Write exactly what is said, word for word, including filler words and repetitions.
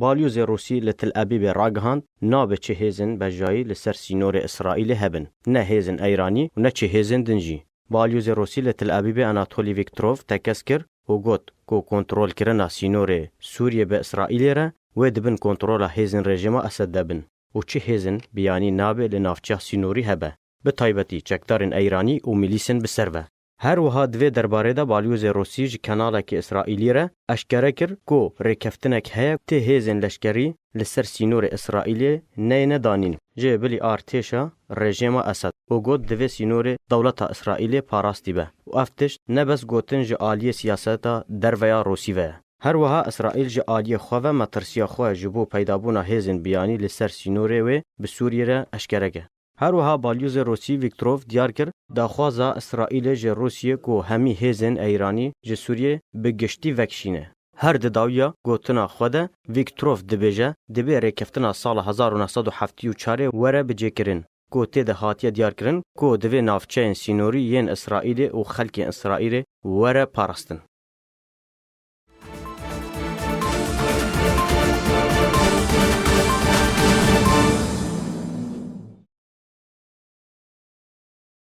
Balyozê Rûsî li Til Ebîbê ragihand, nabe çi hêzên bejayî li ser sînorê Îsraîlê hebin, ne hêzên Eyranî û ne çi hêzên din jî. Balyozê Rûsî li Til Ebîbê Anatolî Vîktorov tekez kir û got ku kontrolkirina sînorê Sûriyê bi Îsraîlê re wê di bin kontrola hêzên rejîma Esed de bin û çi hêzên biyanî nabe li navçeya sînorî hebe, bi taybetî çekdarên Eyranî û milîsên bi ser ve. Her wiha di vê derbarê de balyozê Rûsî ji kanalekî Îsraîlî re eşkere kir ku rêkeftinek heye tê hêzên leşkerî li ser sînorê Îsraîlê neyêne danîn ji bilî artêşa rejîma Esed û got, divê sînorê dewleta Îsraîlê parastî be û ev tişt ne bes gotin ji aliyê siyaseta derve ya Rûsî ve ye. Her wiha Îsraîl ji aliyê xwe ve metirsiya xwe ji bo peydabûna hêzên biyanî li ser sînorê wê bi Sûriyê re eşkere kir. Her wiha balyozê Rûsî Vîktorov diyar kir, daxwaza Îsraîlê ji Rûsiyê ku hemî hêzên Eyranî ji Sûriyê bi giştî vekişîne. Her di dawiya gotina xwe de Vîktorov dibêje, divê rêkeftina sala hezar û neh sed û heftê û çarê were bicêkirin, ku tê de hatiye diyarkirin ku divê navçeyên sînorî yên Îsraîlê û xelkên Îsraîlê were parastin.